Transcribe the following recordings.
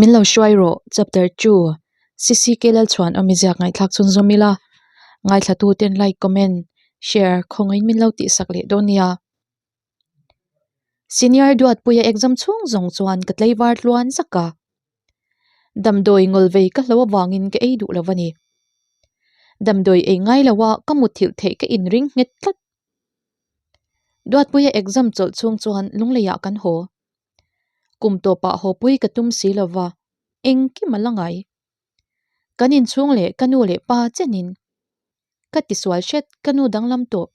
Min lo hruai rawh, Chapter ii, CCK Lalchhuan awmi ziak ngaihthlak chhun zawm ila, ngaithlatu ten like, comment, share khawngaiin min lo tihsak leh dawn nia. Senior Duatpuia exam chhung zawng chuan ka tlaivar tluan zak a. Damdawi ngawl vei ka hlo avangin ka ei duh lo a ni. Damdawi ei ngai lo a ka mutthilh theih ka inring nghet tlat. Duatpuia exam chawlh chhung chuan Lungleiah kan haw. Kum tawpah haw pui ka tum si lo va, engkim a la ngai. Kan inchhung leh ka nu leh pa chenin ka tisual hret ka nu danglam tawh.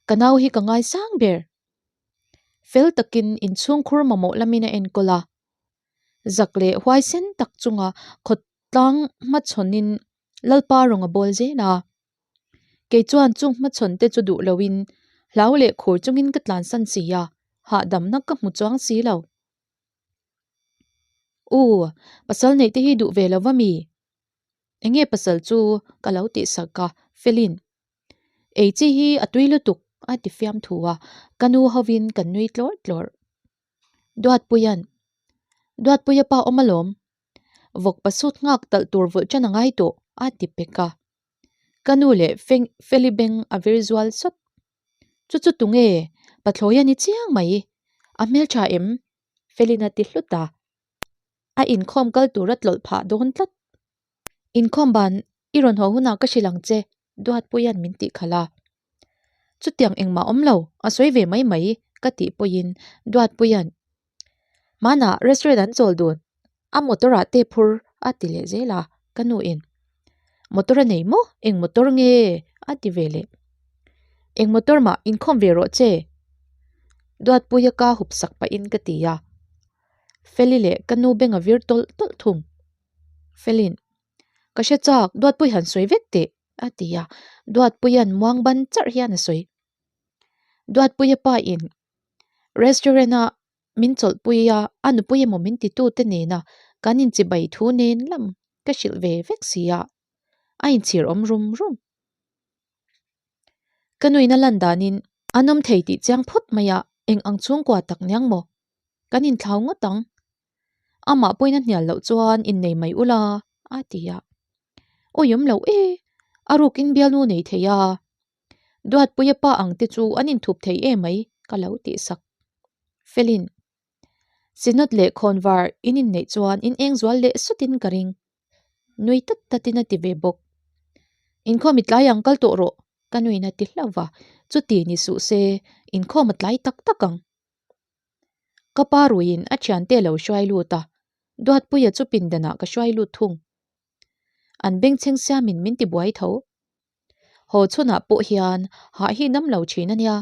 Ka nau hi ka ngaisang ber. Fel takin inchhungkhur mamawh lamin a enkawl a. Zak leh huaisen tak chunga khawtlang hmachhawnin Lalpa rawn a bawl zel a. Kei chuan chung hmachhawn te chu duh loin hlau leh khur chungin ka tlansan si a, hahdamna ka hmu chuang si lo. U, pasal neih te hi duh ve lo va mi? Enge pasal chu ka lo tih sak a, Felin. Ei chi hi a tui lutuk a ti fiam thu a, ka nu hovin kan nui tlawrh tlawrh. Duatpuia'n, Duatpuia pa awm alawm, vawk pasut nghak talh tur vulh ṭan a ngai tawh a ti pek a. Ka nu leh Feli beng a vir zual sawt. Chu chu tunge? Pathlawi a ni chiang mai. A hmelṭha em? Felin a ti hlut a. A inkhawm kal tur a tlawlh phah dawn tlat. Inkhawm ban i rawn haw hunah ka hrilh ang che, Duatpuia'n min tih khalh a. Chutiang engmah awm lo, a sawi ve mai mai ka tih pawhin Duatpuia'n Hmanah restaurant an chawl dun, a motor ah te phur a ti leh zel a, ka nu in Motor a nei maw? Eng motor nge? a ti ve leh. Eng motor mah inkhawm ve rawh che Duatpuia ka hup sak pahin ka ti a, Feli leh ka nu beng a vir tawlh tawlh thung. Felin Ka hre chak, Duatpui han sawi vek teh a ti a, Duatpuia'n muang ban charh hian a sawi. Duatpuia pa in restaurant a min chawlhpui a, a nupui emaw min titu te nena kan inchibai thu nen lam ka hrilh ve vek si a, a inchhir awm rum rum. Ka nuin a lan danin an awm thei tih chiang phawt mai a, eng ang chhungkua tak niang maw? Kan inthlau ngawt ang. Amah pawhin a hnial loh chuan innei mai ula a ti a. Awiawm loh e, a rukin bialnu nei thei a. Duatpuia pa ang te chu an inthup thei em mai ka lo tih sak. Felin, Synod leh khawnvar in inneih chuan in eng zual leh sutin ka ring. Nui tat tatin a ti ve bawk. Inkhawm i tlai ang kal tawh rawh ka nuin a ti hlauh va, chuti ni suh se inkhawm a tlai tak tak ang. Ka pa ruiin a thiante a lo hruai lut a, Duatpuia chu pindanah ka hruai lut thung. An bengchheng siamin min ti buai tho. Haw chhunah pawh hian hah hi dam lo thin a nia.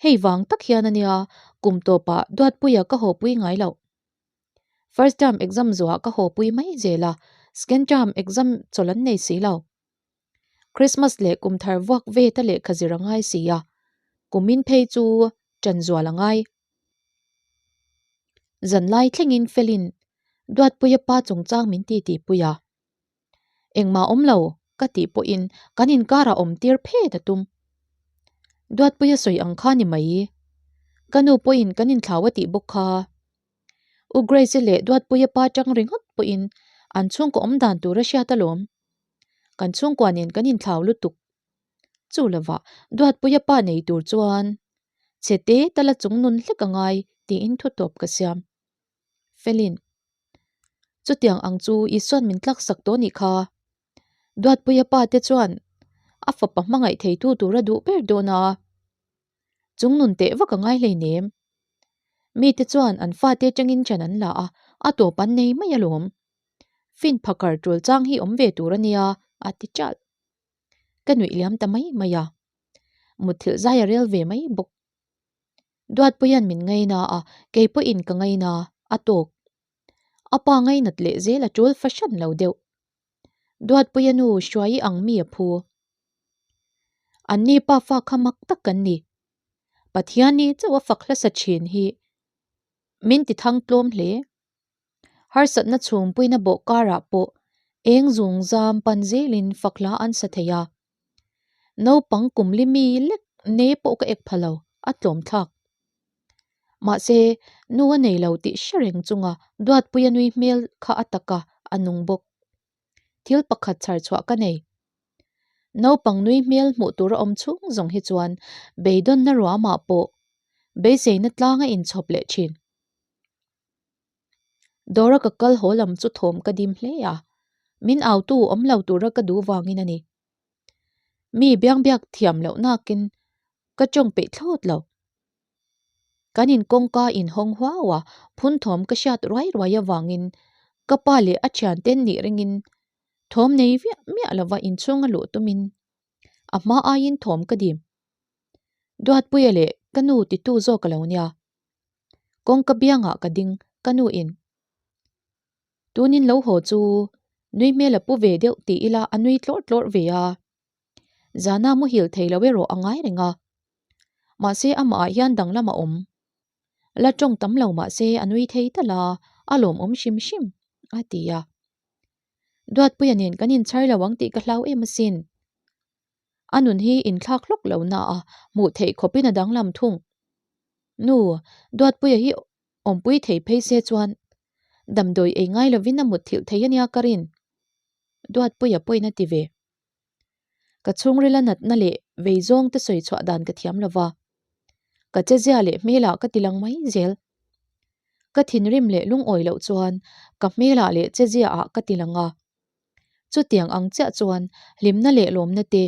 Hei vang tak hian a nia kum tawpah Duatpuia ka hawpui ngai loh. First term exam zuah ka hawpui mai zel a, second term exam chawlh an nei si lo. Christmas leh kum thar vuak vet a lehkha zir a ngai si a, kumin phei chu ṭan zual a ngai. Zanlai thlengin Felin Duatpuia pa chungchang min titipui a. Engmah awm lo ka tih pawhin kan inkarah awm tir phet a tum. Duatpuia sawi ang kha ni mai. Ka nu pawhin kan inthlau a tih bawk kha. U Grace-i leh Duatpuia pa chang ringawt pawhin an chhungkaw awm dan tur a hriat alawm. Kan chhungkua nen kan inthlau lutuk. Chu lovah Duatpuia pa nei tur chuan chhe te tala chung nun hlek a ngai tiin thu tawp ka siam. Felin. Chutiang ang chu Isuan min tlak sak tawh nih kha. Duatpuia pa te chuan a fapa hmangaih theitu tur a duh ber dawn a. Chung nun teh vak a ngai hleinem. Mite chuan an fate atangin ṭan an la a, a tawp an nei mai alawm. Fin phakar ṭul chang hi awm ve tur a nia, a ti ṭalh. Ka nuih liam ta mai mai a. Mutthilh zai a rel ve mai bawk. Duatpuia'n min ngaina a, kei pawhin ka ngaina a tawk. A pa ngainat leh zel a ṭul fahran lo deuh. Duatpuia nu Hruaii ang mi a phu. Anni pa fa kha mak tak kan ni. Pathiani chauh a fak hlasa thin hi min ti thang tlawm hle. Harsatna chhungpuina bawh karah pawh eng zung zam pan zelin fak hla an sa thei a. Naupang kum li mi lek ne pawh ka ek pha lo, a tlawm thlak. Mahse, nu a nei lo tih hre reng chunga Duatpuia nui hmel kha a taka a nung bawk. Thil pakhat chhar chhuah ka nei. Naupang nui hmel hmuh tur a awm chhung zawng hi chuan beidawnna ruamah pawh beiseina tlang a inchhawp leh thin. Dawra ka kal haw lam chu thawm ka dim hle a, min autu awm lo tura ka duh vangin a ni. Mi biangbiak thiam loh nakin ka tawng peih thlawt lo. Kan in kawngka inhawng huau a, phun thawm ka hriat ruai ruai avangin ka pa leh a thianten nih ringin thawm nei viah miah lova inchhung a luh tumin a hma aiin thawm ka dim. Duatpuia leh ka nu titu zawk a lo nia. Kawngka biangah ka ding, ka nu in. Tunin lo haw chu nui hmel a pu ve deuh tih ila a nui tlawrh tlawrh ve a. Zana muhil thei lo erawh a ngai reng a. Mahse amah ah hian danglam a awm. La tawng tam lo mahse a nui thei tal a, a lawmawm hrim hrim, a ti a. Duatpuia nen kan inchhar lo ang tih ka hlau em asin. A nun hi inthlak hlawk lo na a, hmuh theih khawpin a danglam thung. Nu, Duatpuia hi awmpui thei phei se chuan damdawi ei ngai lovin a mut thilh thei ania ka rin. Duatpuia pawhin a ti ve. Ka chhungrila natna leh vei zawng te sawi chhuah dan ka thiam lo va. Ka chezia leh hmelah ka ti lang mai zel. Ka thinrim leh lungawi loh chuan ka hmelah leh chezia ah ka ti lang a. Chutiang ang chiah chuan hlimna leh lawmna te,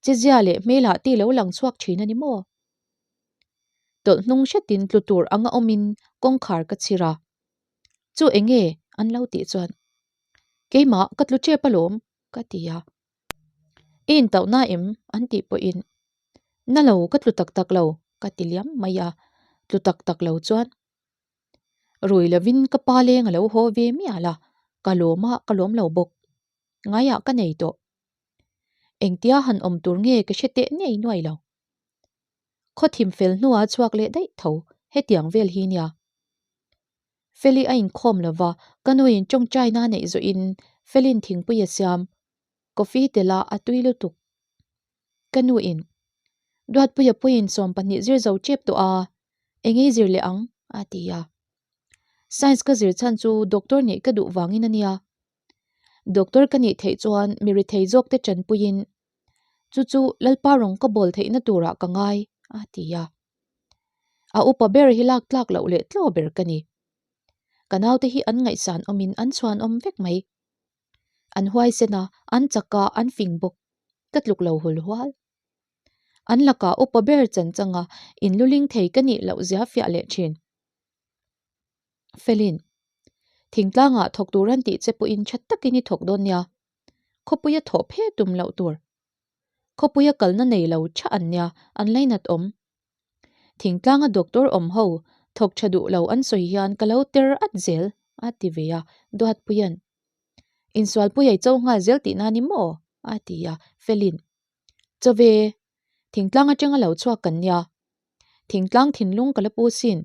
chezia leh hmelah ti lo lang chhuak thin a ni maw? Tawlh hnung hretin tlu tur anga awmin kawngkhar ka chhir a. Chu enge an lo tih chuan, Keimah ka tlu tep alawm ka ti a. I intauhna em? an tih pawhin, Na lo, ka tlu tak tak lo ka ti liam mai a, tlu tak tak lo chuan rui lovin ka pa leng a lo haw ve mial a, ka lawm a, ka lawm lo bawk. Ngaiah ka nei tawh. Engtia han awm tur nge ka hre teh ngei nuai lo. Khaw thim fel hnuah chhuak leh daih tho, hetiang vel hi nia. Feli a inkhawm lo va, ka nuin tawngtaina neih zawhin Felin thingpui a siam, coffee tel a a tui lutuk. Ka nuin, Duatpuia puiin 12 zir zo tep tawh a, eng ei zir leh ang? a ti a. Science ka zir chhan chu doctor nih ka duh vangin a nia. Doctor ka nih theih chuan mi rethei zawk te tanpuiin chu chu Lalpa rawng ka bawl theihna turah ka ngai, a ti a. A upa ber hi lak tlak loh leh tlaw ber ka ni. Ka naute hi an ngaihsan awmin an chhuan awm vek mai. An huaisen a, an chak a, an fing bawk. Ka tluk lo hul hual. An lakah upa ber chan changa inluling thei ka nih loh zia fiah leh thin. Felin, Thingtlangah thawk tur an tih che pawhin tha takin i thawk dawn nia. Khawpuia thawh phe tum loh tur. Khawpuia kalna nei lo tha an nia, an lainat awm. Thingtlanga doctor awm ho thawk tha duh lo an sawi hian ka lo ter at zel, a ti ve a, Duatpuia'n. Insualpui ei cho nghal zel tihna ni maw? a ti a, Felin. Chaw ve, thingtlang atanga lo chhuak kan nia. Thingtlang thinlung ka la pu sin.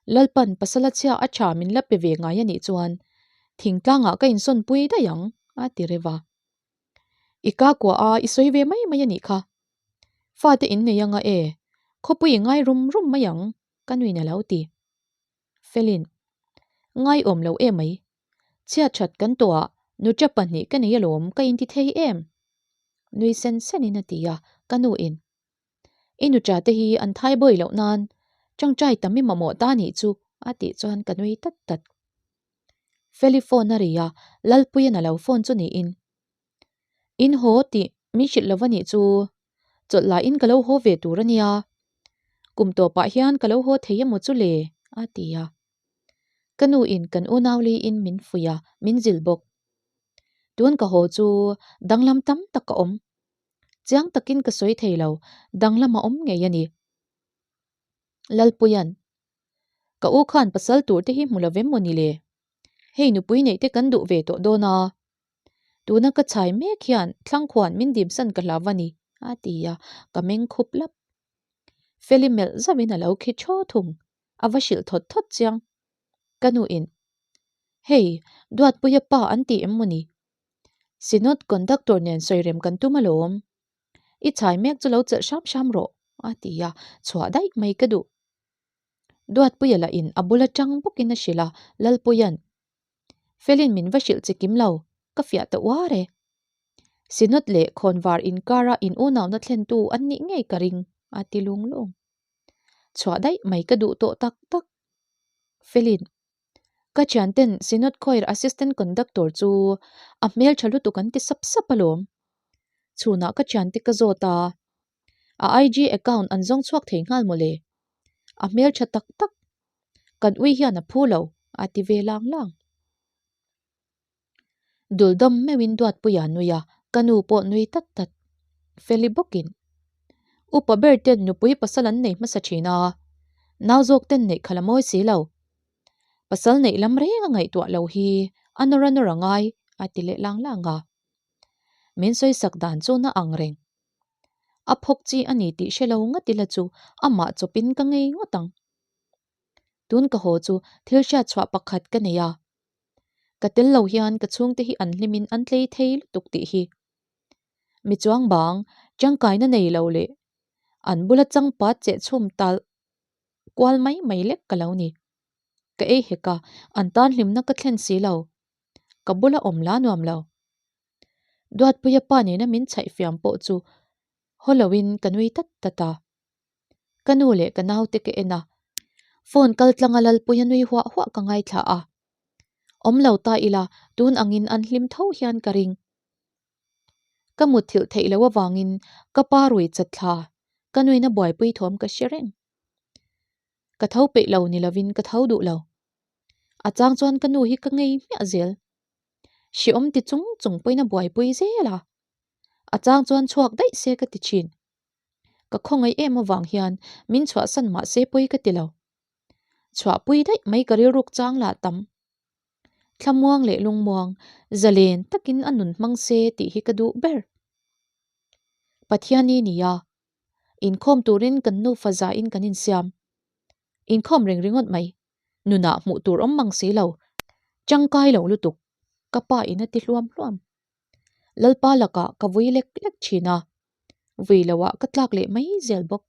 Lalpan pasala chhia a tha min la pe ve ngai a nih chuan thingtlangah ka insawnpui daih ang, a ti reuh a. I ka kuah a, i sawi ve mai mai a nih kha. Fate in nei anga e, khawpui i ngai rum rum mai ang, ka nuin a lo ti. Felin, Ngai awm lo e mai. Chhiat that kan tawh ah nuṭa pahnih ka nei alawm ka inti thei em? Nui sen senin a ti a, ka nuin, I nuṭa te hi an thai bawi loh nan ṭangṭai tam i mamawh ta nih chu a tih chuan ka nui tat tat. Feli phone a ri a, Lalpuia'n a lo phone chu niin. In haw tih min hrilh lo va nih chu, chawlh laiin ka lo haw ve tur a nia. Kum tawpah hian ka lo haw thei emaw chu le a ti a. Ka nuin kan unau liin min fuih a, min zilh bawk. Tun ka haw chu danglam tam tak a awm. Chiang takin ka sawi thei lo, danglam a awm ngei a ni. Lalpuia'n, Ka u khan pasal tur te hi hmu lo vem maw ni le? Hei nupui neih te kan duh ve tawh dawn a. Tuna ka chhai mek hian thlangkhuan min dimsan ka hlau a ni, a ti a, ka meng khup lap. Feli melh zauhin a lo khi thaw thung, a va hrilh thawt thawt chiang. Ka nuin, Hei, Duatpuia pa an ti em maw ni? Synod conductor nen sawirem kan tum alawm. I chhai mek chu lo chelh hram hram rawh, a ti a, chhuah daih mai ka duh. Duatpuia lah in a bul atang bawkin a hrilh a, Lalpuia'n, Felin min va hrilh che kim lo, ka fiah ta uar e. Synod leh khawnvar inkara in unauna thlentu an nih ngei ka ring, a ti lung lung. Chhuah daih mai ka duh tawh tak tak. Felin, Ka thianten Synod Choir Assistant Conductor chu a hmeltha lutuk an ti sap sap alawm. Chhunah ka thiante ka zawt a, a IG account an zawng chhuak thei nghal mawle. A hmeltha tak tak. Kan ui hian a phu lo, a ti ve lang lang. Dul dawm meuhin Duatpuia nui a, ka nu pawh nui tat tat. Feli bawkin, Upa ber ten nupui pasal an nei hmasa thin a, nau zawk ten neih kha la mawi si lo. Pasal neih lam reng a ngaihtuah lo hi a nawr a nawr a ngai, a ti leh lang lang a. Min sawisak dan chu na ang reng. A phawk chi a ni tih hre lo ngat ila chu amah chawpin ka ngei ngawt ang. Tun ka haw chu thil hriat chhuah pakhat ka nei a. Ka tel lo hian ka chhungte hi an hlimin an tlei thei lutuk tih hi. Mi chuang bang tangkaina nei lo leh an bula changpat cheh chhum tal kual mai mai lek ka lo ni. Ka ei hek a, an tan hlimna ka thlen si lo. Ka bula awm la nuam lo. Duatpuia pa nena min chhaih fiam pawh chu haw loin ka nui tat tat a. Ka nu leh ka naute ka en a, phone kal tlanga Lalpuia nui huah huah ka ngaithla a. Awm lo ta ila tun angin an hlim tho hian ka ring. Ka mutthilh theih loh avangin ka pa rui chat thla, ka nuina buaipui thawm ka hre reng. Ka tho peih lo ni lovin ka tho duh lo. A chang chuan ka nu hi ka ngei hmiah zel. Hreawm ti chung chung pawhin a buaipui zel a. A chang chuan chhuak daih se ka ti thin. Ka khawngaih em avang hian min chhuahsan mah se pawi ka ti lo. Chhuahpui daih mai ka rilruk chang lah tam. Thlamuang leh lungmuang, zalen takin a nun hmang se tih hi ka duh ber. Pathiani nia, inkhawm turin kan nufa zahin kan insiam. Inkhawm reng ringawt mai, nunah hmuh tur awm mang si lo, tangkai lo lutuk, ka pa in a ti hluam hluam. Lalpa lakah ka vui lek lek thin a, vui loah ka tlak leh mai zel bawk.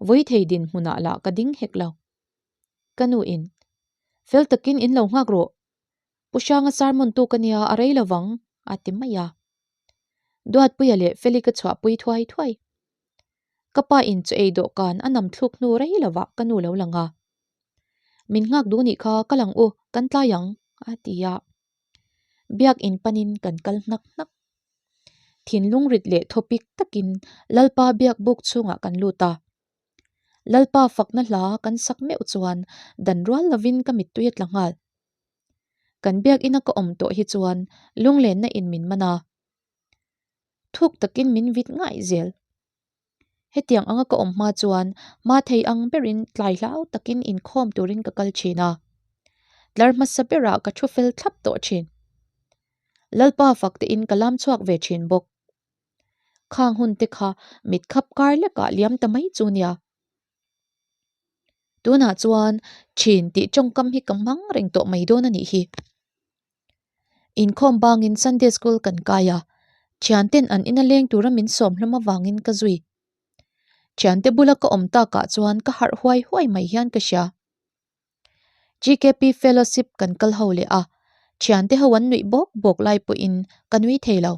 Vui thei dinhmunah lah ka ding hek lo. Ka nu in, Fel takin in lo nghak rawh, Pu Hranga sermon tu ka nia a rei lovang, a ti mai a. Duatpuia leh Feli ka chhuahpui thuai thuai. Ka pa in chaw ei dawhkan a nam thluk hnu rei lovah ka nu lo lang a. Min nghak duh nih kha ka lang u, kan tlai ang, a ti a. Biak in panin kan kal hnak hnak. Thinlung rit leh thawpik takin Lalpa biak buk chhungah kan lut a. Lalpa fakna hla kan sak meuh chuan dan rual lovin ka mittui a tla nghal. Kan biak ina ka awm tawh hi chuan lunglenna in min man a. Thuk takin min vit ngaih zel. Hetiang anga ka awm hma chuan hma thei ang berin tlai hlau takin inkhawm turin ka kal thin a. Tlar hmasa berah ka thu fel thlap tawh thin. Lalpa fak tein ka lam chhuak ve thin bawk. Khang hun te kha mit khap kar lekah liam ta mai chu nia. Tunah chuan thin tih tawngkam hi ka hmang reng tawh mai dawn a nih hi. Inkhawm bangin Sunday School kan kai a, thianten an ina leng tura min sawm hlawm avangin ka zui. Thiante bula ka awm takah chuan ka harh huai huai mai hian ka hria. GKP Fellowship kan kal ho leh a, thiante ho an nuih bawk bawk lai pawhin ka nui thei lo.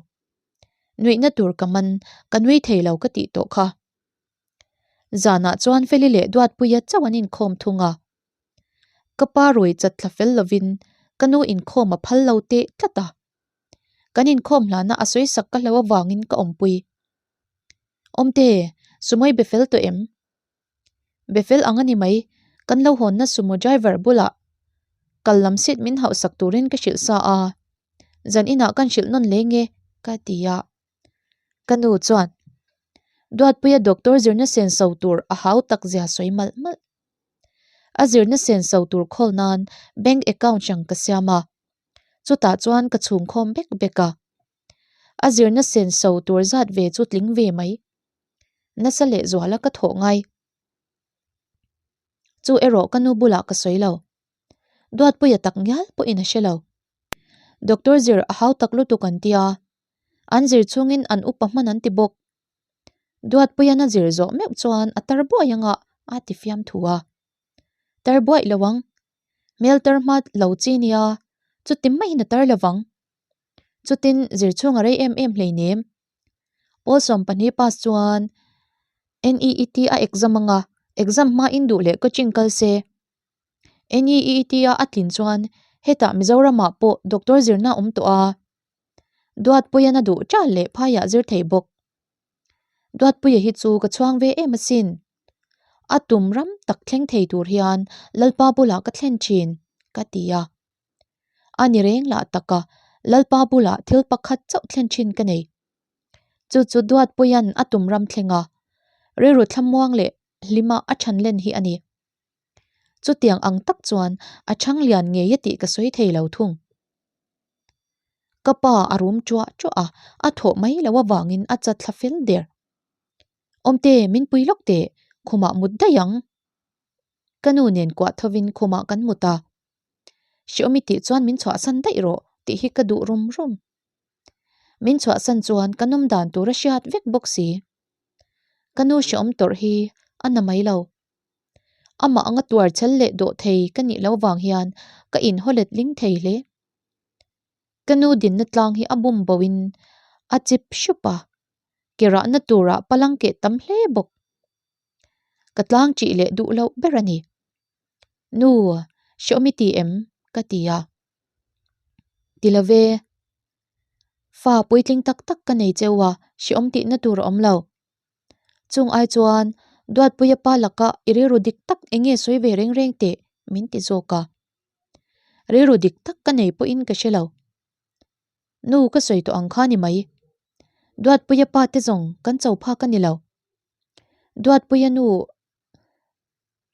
Nuihna tur ka man, ka nui thei lo ka tih tawh kha. Zanah chuan Feli leh Duatpuia chauh an inkhawm thung a. Ka pa rui chat thla fel lovin ka nu inkhawm a phal lo teh tlat a. Kan inkhawm hlana a sawi sak ka hlo avangin ka awmpui. Awmte, sumo i be fel tawh em? Be fel ang a ni mai, kan lo hawnna sumo driver bulah kal lam seat min hauhsak turin ka hrilh sa a, zan inah kan hrilh nawn leng e, ka ti a. Ka nu chuan, Duatpuia doctor zirna senso tur a hau tak zia sawi malh malh. A zirna senso tur khawl nan bank account hran ka siam a, chutah chuan ka chhungkhawm bek bek a. A zirna senso tur zat ve chu tling ve mai. Nasa leh zuala ka thawh ngai. Chu erawh ka nu bulah ka sawi lo. Duatpuia tak ngial pawhin a hre lo. Doctor zir a hau tak lutuk an tia, an zir chungin an upa hman an ti bawk. Duatpuian a zir zawh meuh chuan a tar buai anga a ti fiam thu a. Tar buaih lo ang. Hmel tar hma lo chi nia, chuti maiin a tar lovang. Chutin zir chhung a rei em em hleinem. Pawl 12 pass chuan NEET a exam anga, exam hma in duh leh coaching kal se. NEET a a tlin chuan hetah Mizoramah pawh doctor zirna a awm tawh a. Duatpuian a duh ṭal leh phaiah zir thei bawk. Duatpuia hi chu ka chhuang ve em asin. A tum ram tak thleng thei tur hian Lalpa bulah ka thlen thin, ka ti a. A ni reng lah taka Lalpa bulah thil pakhat chauh thlen thin ka nei. Chu chu Duatpuia'n a tum ram thleng a, rilru thlamuang leh hlima a chhan len hi a ni. Chutiang ang tak chuan a chhang lian ngei a tih ka sawi thei lo thung. Ka pa a rum ṭuah ṭuah a, a thawh mai loh avangin a chat thla fel der. Awmte, min pui lawk teh, khumah mut daih ang. Ka nu nen kuah thovin khumah kan mut a. Hreawm i tih chuan min chhuahsan daih rawh tih hi ka duh rum rum. Min chhuahsan chuan ka nawm dan tur a hriat vek bawk si. Ka nu hreawm tawrh hi a na mai lo. Amah anga tuar chel leh dawh thei ka nih loh vang hian ka inhaw let ling thei hle. Ka nu dinna tlang hi a bum bo in a chip hrup a, ke rahna turah palang keh tam hle bawk. Ka tlang ṭih leh duh loh ber a ni. Nu, hreawm i ti em? ka ti a. Ti lo ve. Fa puitling tak tak ka nei cheu a, hreawm tihna tur a awm lo. Chung ai chuan Duatpuia pa laka i rilru dik tak eng nge sawi ve reng reng teh min ti zawk a. Rilru dik tak ka nei pawhin ka hre lo. Nu ka sawi tawh ang kha ni mai. Duatpuia pa te zawng kan cho phak a ni lo. Duatpuia nu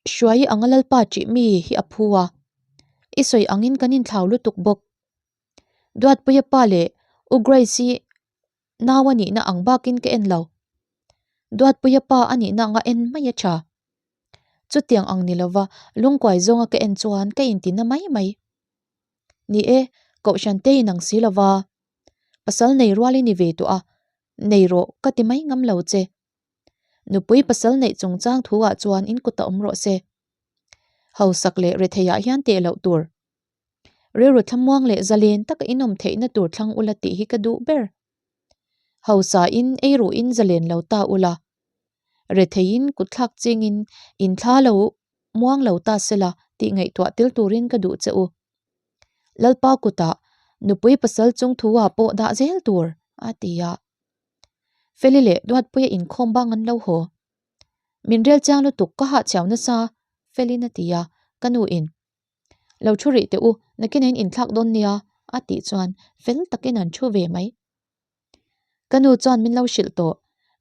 Hruai anga Lalpa ṭih mi hi a phu a. I sawi angin kan inthlau lutuk bawk. Duatpuia pa leh U Grace hi Nau a nihna ang bakin ka en lo. Duatpuia pa a nihna anga en mai a tha. Chutiang ang ni lova lungkuai zawnga ka en chuan ka intina mai mai. Ni e, Kohhran te in ang si lova, pasal nei rual i ni ve tawh a, nei rawh ka ti mai ngam lo che. Nupui pasal neih chungchang thu ah chuan in kut a awm rawh se. Hausak leh retheiah hian teh loh tur. Rilru thlamuang leh zalen taka inawm theihna tur thlang ula tih hi ka duh ber. Hausain ei ruhin zalen lo ta ula, retheiin kutthlak chingin inthla lo muang lo ta sela tih ngaihtuah tel turin ka duh che u. Lalpa kutah nupui pasal chung thu ah pawh dah zel tur, a ti a. Feli leh Duatpuia inkhawm bang an lo haw. Min rel chiang lutuk ka hahchhiau nasa, Felin a ti a, ka nu in. Lo thu rih teh u, nakin a in inthlak dawn nia, a tih chuan fel takin an thu ve mai. Ka nu chuan min lo hrilh tawh,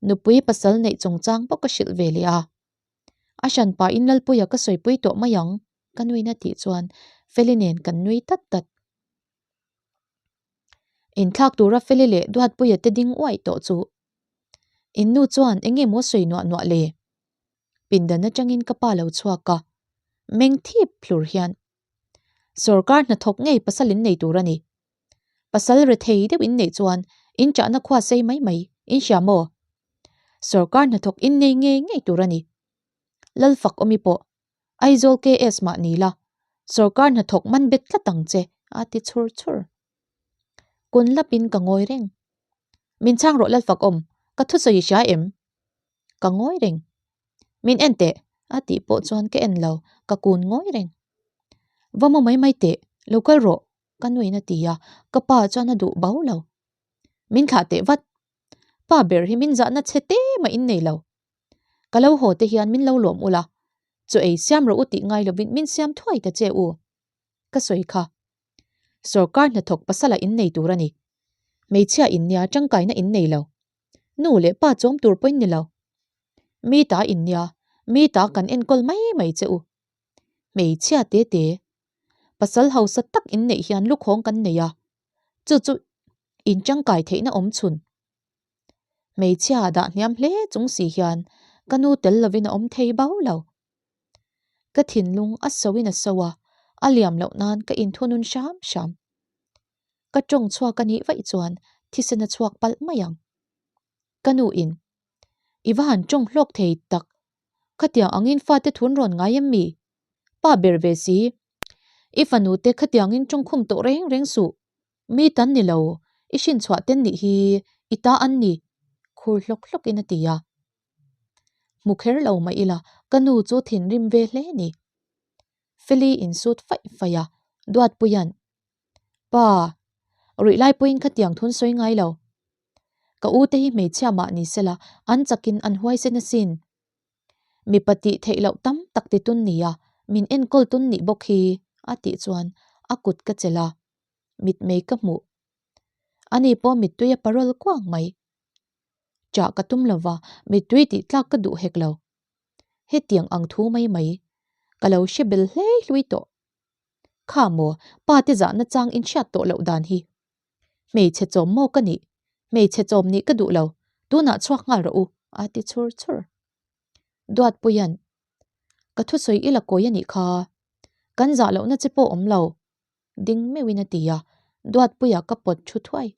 nupui pasal neih chungchang pawh ka hrilh ve leh a. A hran pahin Lalpuia ka sawipui tawh mai ang, ka nuin a tih chuan Feli nen kan nui tat tat. Inthlak tura Feli leh Duatpuia te ding uaih tawh chu In nu chuan eng nge maw sawi nuah nuah le? Pindan atangin ka pa lo chhuak a, meng thip hlur hian Sorkar hnathawk ngei pasal in nei tur a ni. Pasal rethei deuh in neih chuan in chahna khua sei mai mai in hria maw? Sorkar hnathawk in nei ngei ngei tur a ni. Lalfak awmi pawh Aizawl KS mah ni la, sorkar hnathawk man bet tlat ang che, a ti chhur chhur. Kun lapin ka ngawi reng. Min chhang rawh Lalfakawm, ka thusawi i hria em? Ka ngawi reng. Min en teh, a tih pawh chuan ka en lo, ka kun ngawi reng. Va mu mai mai teh, lo kal rawh, ka nuin a ti a, ka pa chuan a duh bau lo. Min thlah teh vat. Pa ber hi min zahna chhe te mah in nei lo. Ka lo haw te hian min lo lawm ula, chaw ei siam rawh u tih ngai lovin min siam thuai ta che u. Ka sawi kha. Sorkar hnathawk pasala in nei tur a ni. Hmeichhia in nia tangkaina in nei lo. Nu leh pa chawm tur pawhin ni lo. Mi ta in nia, mi ta kan enkawl mai mai che u. Hmeichhia te te. Pasal hausa tak in neih hian lukhawng kan nei a, chu chu in tangkai theihna awm chhun. Hmeichhia dah hniam hle chung si hian ka nu tel lovin a awm thei bau lo. Ka thinlung a soin a so a, a liam loh nan ka inthunun hram hram. Ka tawng chhuak a nih vaih chuan thisen a chhuak palh mai ang. Ka nu in, I va han tawng hlawk thei tak, khatiang angin fate thun rawn ngai em mi? Pa ber ve si. I fanu te khatiangin tawngkhum tawh reng reng suh. Mi tan ni lo, i hrinchhuah ten nih hi i ta an ni, khur hlawk hlawkin a ti a. Hmu kher lo mah ila ka nu chu thinrim ve hle ni. Feli insut faih faih a, Duatpuia'n, Pa, ruih lai pawhin khatiang thun sawi ngai lo. Ka u te hi hmeichhia mah ni sela an chakin an huaisen asin. Mipa tih theih loh tam tak ti tun nia, min enkawl tun nih bawk hi, a tih chuan a kut ka chelh a, mitmei ka hmuh. Ani pawh mittui a parol kuang mai. Chah ka tum lova, mittui tih tlak ka duh hek lo. Hetiang ang thu mai mai ka lo hre bel hlei hlui tawh. Kha maw, pa te zahna chang in hriat tawh loh dan hi. Hmeichhe chawm maw ka nih? Hmeichhe chawm nih ka duh lo, tunah chhuak nghal rawh u, a ti chhur chhur. Duatpuia'n, Ka thusawi i la kawi a nih kha, kan zah lohna che pawh awm lo, ding meuhin a ti a, Duatpuia ka pawt thu thuai.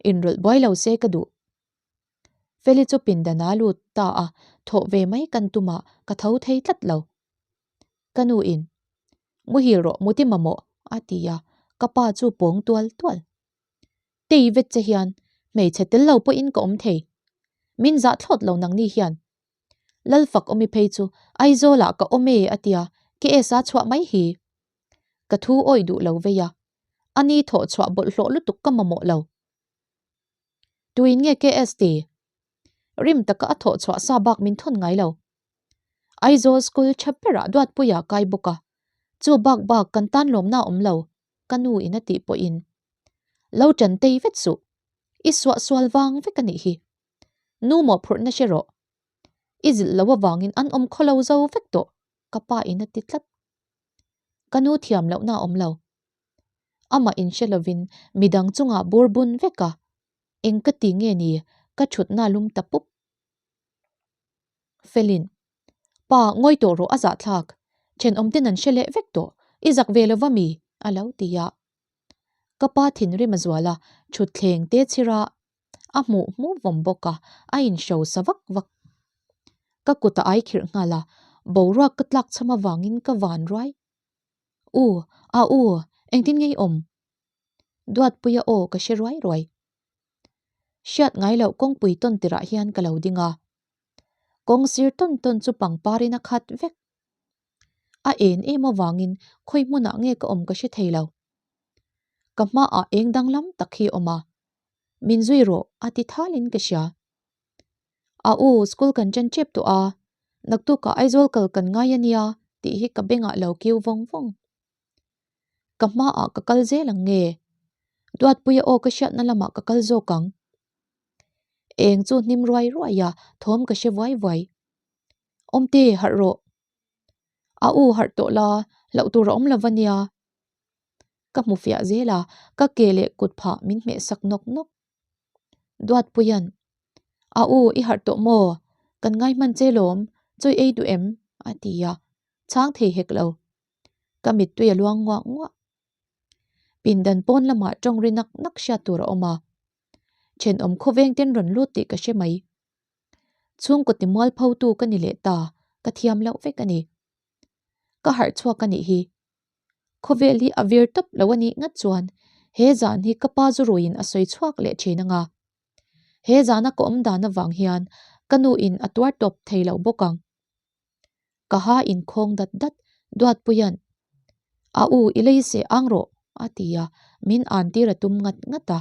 Inrawlh buai lo se ka duh. Feli chu pindan a lut ta a, thawh ve mai kan tum a, ka tho thei tlat lo. Ka nu in, Muhil rawh, muti mamawh, a ti a, ka pa chu pawng tual tual. Tei vet che hian hmeichhe tel lo pawhin ka awm thei. Min zah thlawt lo nangni hian. Lalfak awmi phei chu Aizawlah ka awm e a tia, KS a chhuah mai hi. Ka thu awih duh lo vei a, ani thawh chhuah bawlhhlawh lutuk ka mamawh lo. Tuin nge KS ti? Rim taka a thawh chhuah sa bak min thawn ngai lo. Aizawl school tha berah Duatpuia kai bawk a, chu bak bak kan tan lawmna awm lo, ka nu in a tih pawhin. Lo ṭan tei vet suh, i suah sual vang vek a nih hi. Nu mawhphurhna hre rawh. I zilh lo avangin an awm khaw lo zo vek tawh, ka pa in a ti tlat. Ka nu thiam lohna a awm lo. Amah in hre lovin midang chungah bur bun vek a, eng ka ti nge ni ka thutna lum ta pup. Felin, Pa, ngawi tawh rawh a zahthlak. Thenawm ten an hre leh vek tawh, i zak ve lova mi? a lo ti a. Ka pa thinrim a zual a, thutthleng te chhira a hmuh hmuh vawm bawk a, a inhro sa vak vak. Ka kut a ai khirh nghal a, boruak ka tlak chham avangin ka van ruai. U, a u, engtin nge i awm? Duatpuia aw ka hre ruai ruai. Hriat ngai loh kawngpui tawn tirah hian ka lo ding a. Kawng sir tawn tawn chu pangparin a khat vek. A en em avangin khawi hmunah nge ka awm ka hre thei lo. Ka hmaah eng danglam tak hi a awm a. Min zui rawh a ti thalin ka hria. A u, school kan ṭan ṭep tawh a, naktukah Aizawl kal kan ngai a nia tih hi ka bengah lo kiu vawng vawng. Ka hmaah ka kal zel ang nge? Duatpuia aw ka hriatna lamah ka kal zawk ang. Eng chu hnim ruai ruai a, thawm ka hre vuai vuai. Awmte, harh rawh. A u harh tawh la, hlauh tur a awm lo va nia. Ka hmu fiah zel a, ka ke leh kut phah min hmeh sak nawk nawk. Duatpuia'n, A u, i harh tawh maw? Kan ngai hman che lawm, chawi ei duh em? a ti a, chhang thei hek lo. Ka mittui a luang nguah nguah. Pindan pawn lamah tawng ri nak nak hriat tur a awm a. Thenawm khawveng ten rawn lut tih ka hre mai. Chhungkaw ti mualpho tu ka ni leh ta, ka thiam loh vek a ni. Ka harh chhuak a nih hi. Khawvel hi a vir tawp lo a nih ngat chuan he zan hi ka pa zu ruiin a sawi chhuak leh thin anga. He zana ka awm dan avang hian ka nu in a tuar tawp thei lo bawk ang. Ka ha inkhawng dat dat Duatpuia'n, A u, i lei seh ang rawh, a ti a, min an tir a tum ngat ngat a.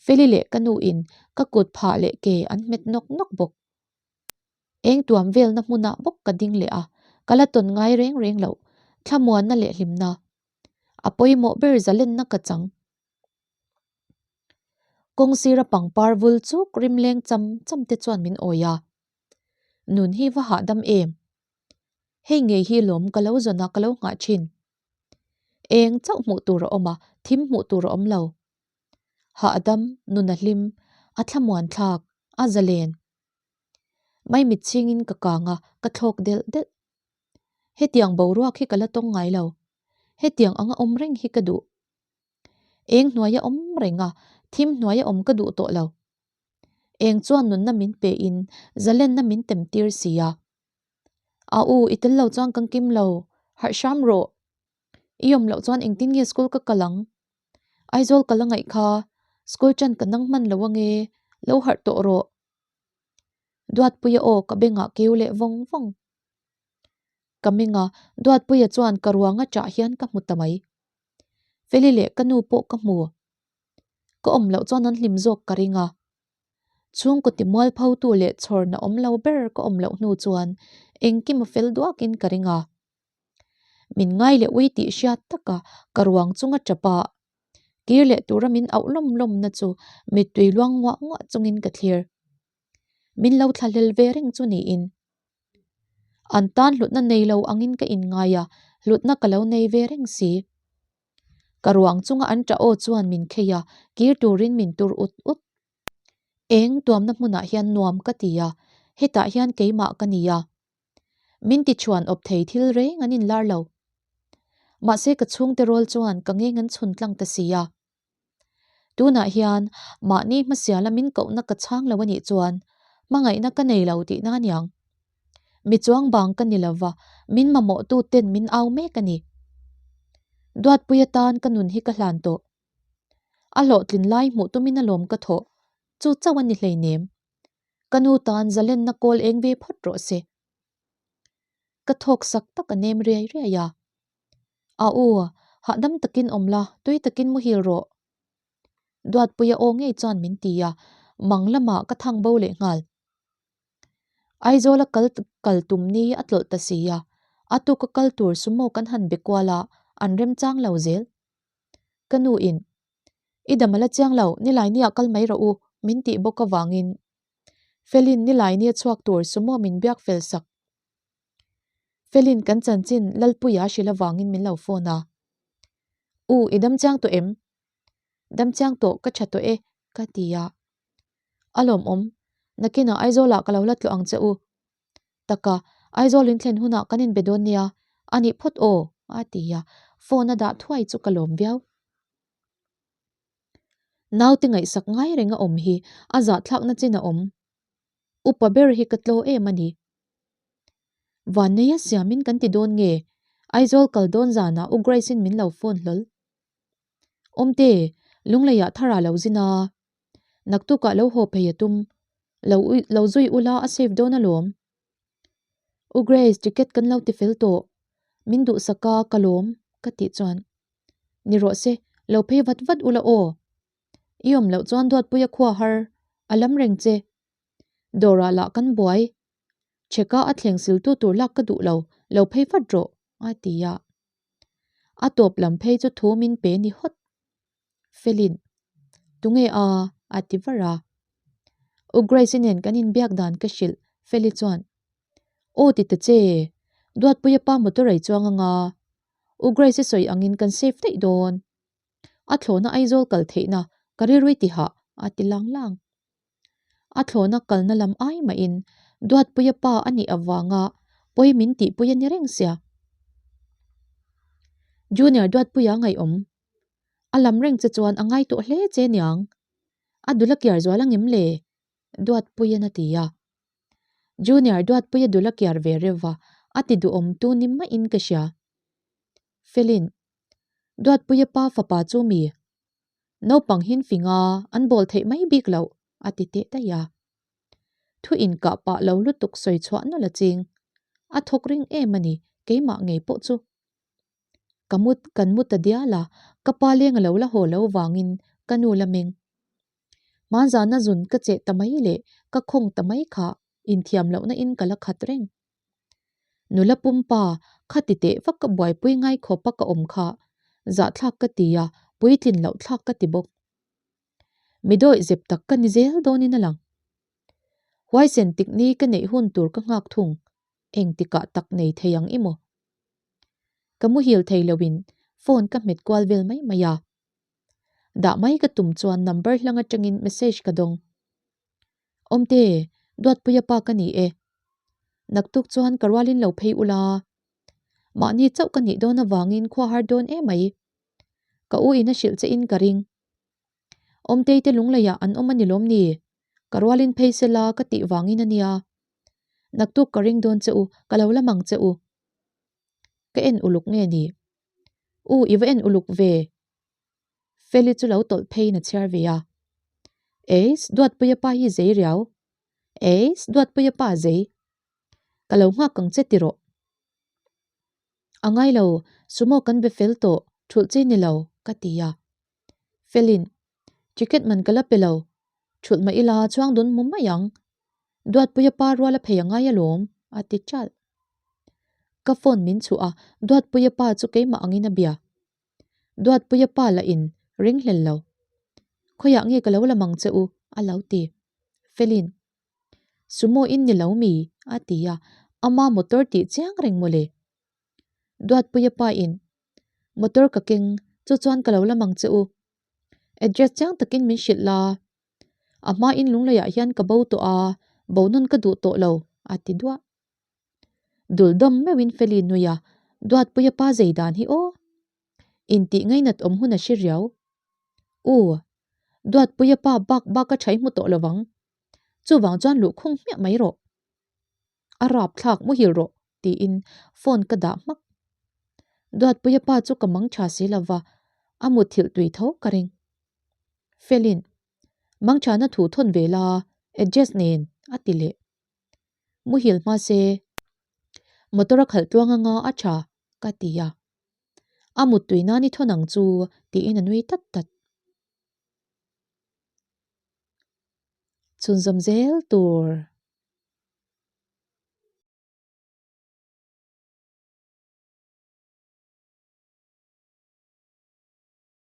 Feli leh ka nu in ka kut phah leh ke an hmet nawk nawk bawk. Eng tuam velna hmunah bawk ka ding leh a, ka la tawn ngai reng reng loh, thlamuanna leh hlimna. A pawimawh ber zalenna ka chang. Kawng sira pangpar vul chuk rimleng cham cham te chuan min awi a. Nun hi va hahdam em? Hei ngei hi lawm ka lo zawn a ka lo nghah thin. Eng chauh hmuh tur a awm a, thim hmuh tur a awm lo. Hahdam, nun a hlim, a thlamuan thlak, a zalen. Maimit chhingin ka kang a, ka thlawk delh delh. Hetiang boruak hi ka la tawng ngai lo. Hetiang anga awm reng hi ka duh. Eng hnuaia awm reng a, thim hnuaia awm ka duh tawh lo. Eng chuan nunna min pe in zalenna min tem tir si a. A u, i tel lo chuan kan kim lo. Harh hram rawh. I awm loh chuan engtin nge school ka kal ang? Aizawl ka la ngaih kha, school ṭan ka nang hman lo ange, lo harh tawh rawh. Duatpuia aw ka bengah keu leh vawng vawng. Ka menga, Duatpuia chuan ka ruanga ṭah hian ka hmu ta mai. Feli leh ka nu pawh ka hmu. Ka awm loh chuan an hlim zawk ka ring a. Chhungkaw ti mualphotu leh chhawrna awm lo ber ka awm loh hnu chuan engkim a fel duakin ka ring a. Min ngai leh ui tih hriat taka ka ruang chunga tap a, kir leh tura min auh lawm lawmna chu mittui luang nguah nguah chungin ka thlir. Min lo thlahlel ve reng chu niin. An tan hlutna nei lo angin ka inngai a, hlutna ka lo nei ve reng si. Ka ruang chunga an ṭah aw chuan min khei a, kir turin min tur ut ut. Eng tuamna hmunah hian nuam ka ti a, hetah hian keimah ka ni a. Min tichhuan awp thei thil reng an inlar lo. Mahse ka chhungte rawl chuan ka ngeng an chhun tlang ta si a. Tunah hian mahni hmasiala min kohna ka chhang lo a nih chuan hmangaihna ka nei lo tihna a niang. Mi chuang bang ka ni lova, min mamawhtu ten min au mek a ni. Duatpui atan ka nun hi ka hlan tawh. A hlawhtlin lai hmuh tumin alawm ka thawh, chu chauh a ni hleinem. Ka nu tan zalenna kawl eng ve phawt rawh se. Ka thawk sak tak a nem riai riai a. A u, hahdam takin awm la, tui takin muhil rawh. Duatpuia aw ngei chuan min ti a, mang lamah ka thang bo leh nghal. Aizawla kal kal tum ni a tlawlh ta si a, a tuka kal tur sumo kan han be kual a, an remchang lo zel. Ka nu in, I dam a la chiang lo, nilai nia kal mai rawh u, min tih bawk avangin Felin nilai nia chhuak tur sumo min biak fel sak. Felin kan chanchin Lalpuia hrilh avangin min lo phone a. U, i dam chiang tawh em? Dam chiang tawh, ka tha tawh e, ka ti a. A lawmawm, nakinah Aizawlah ka lo la tlawh ang che u. Taka, Aizawl in thlen hunah kan inbe dawn nia, a nih phawt aw, a ti a, phone a dah thuai chu ka lawm viau. Naute ngaihsak ngai reng a awm hi a zahthlakna chin a awm. Upa ber hi ka tlaw em a ni. Vanneia siamin kan ti dawn nge? Aizawl kal dawn zanah U Grace-in min lo phone hlawl. Awmte, Lungleiah thar ah lo zin a. Naktukah lo haw phei a tum. Lo lo zui ula a safe dawn alawm. U Grace, ticket kan lo ti fel tawh. Min duhsak a, ka lawm, ka tih chuan. Ni rawh se, lo phei vat vat ula aw. I awm loh chuan Duatpuia khua har, a lam reng che. Dawrah lah kan buai. Chheka a thleng siltu tur lak ka duh lo, lo phei vat rawh, a ti a. A tawp lam phei chu thu min pe ni hawt. Felin, Tunge a? a ti var a. U Grace-i nen kan inbiak dan ka hrilh, Feli chuan, Aw ti ta che, Duatpuia pa motor ei chuang anga, U Grace-i sawi angin kan safe daih dawn. A thlawhna Aizawl kal theihna ka rilrui tihah a ti lang lang. A thlawhna kalna lam ai mahin Duatpuia pa a nih avanga pawi min tihpui a ni reng sia. Junior Duatpuia ngaihawm. A lam reng che chuan a ngai tawh hle che niang. A dul a kiar zual angem le? Duatpuian a ti a. Junior Duatpuia dul a kiar ve reuh va, a ti duhawm tu ni maiin ka hria. Felin, Duatpuia pa fapa chu mi? Naupang hin fing a, an bawl theih mai bik loh, a ti teh daih a. Thu inkah pah lo lutuk sawi chhuah nawlh a ching. A thawk ring em a ni, keimah ngei pawh chu. Ka mut kan mu ta dial a, ka pa leng a lo la haw lo vangin ka nu la meng. Hmanzana zun ka cheh ta mai leh ka khawng ta mai kha inthiam lohna in ka la khat reng. Nula pumpa, khati teh vak ka buaipui ngai khawp a ka awm kha, zahthlak ka ti a, puitlin loh thlak ka ti bawk. Mi dawih zep tak ka ni zel dawnin a lang. Huaisen tikni ka neih hun tur ka nghak thung, engtikah tak nei thei ang i maw? Ka muhil thei loin phone ka hmet kual vel mai mai a. Dah mai ka tum chuan number hlang atangin message ka dawng. Awmte, Duatpuia pa ka ni e. Naktuk chuan ka rualin lo phei ula. Mahni chauh ka nih dawn avangin khua har dawn emai. Ka u in a hrilh che in ka ring. Awmtei te lungleiah an awm a ni lawm ni? Ka rualin phei sela ka tih vangin a nia. Naktuk ka ring dawn che u, ka lo la mang che u. Ka en uluk nge ni? U, i va en uluk ve. Feli chu lo tawlh pheiin a chhiar ve a. Eis, Duatpuia pa hi zei riau. Eis, Duatpuia pa zei. Ka lo nghak ang che ti rawh. A ngai lo, sumo kan be fel tawh, thulh chi ni lo, ka ti a. Felin, Ticket man ka la pe lo, thulh mah ila chuang dun hmu mai ang. Duatpuia pa rual a phei a ngai alawm, a ti ṭalh. Ka phone min chhuh a, Duatpuia pa chu keimah angin a bia. Duatpuia pa lah in ring hlel lo. Khawiah nge ka lo la mang che u? a lo ti. Felin, Sumo in ni lo mi? a ti a, ama motor tih chiang reng mawle. Duatpuia pa in, Motor ka keng, chu chuan ka lo la mang che u. Address chiang takin min hrilh la. A hma in lungleiah hian ka bo tawh a, bo nawn ka duh tawh lo, a ti duah. Dul dawm meuhin Feli nui a, Duatpuia pa zei dan hi aw. Intih ngainat awm hun a hre riau. U, Duatpuia pa bak bak a ṭhai hmu tawh lovang. Chuvang chuan luhkhung hmiah mai rawh. A rap thlak muhil rawh tiin phone ka dah hmak. Duatpuia pa chu ka mang tha si lova, a muthilh tui tho ka ring. Felin, Mang thana thu thawn ve la, address nen a ti leh. Muhil hma se, motor a khalh tluang anga a tha ka ti a. A muttui nan i thawn ang chu tiin a nui tat tat. Chhunzawm zel tur.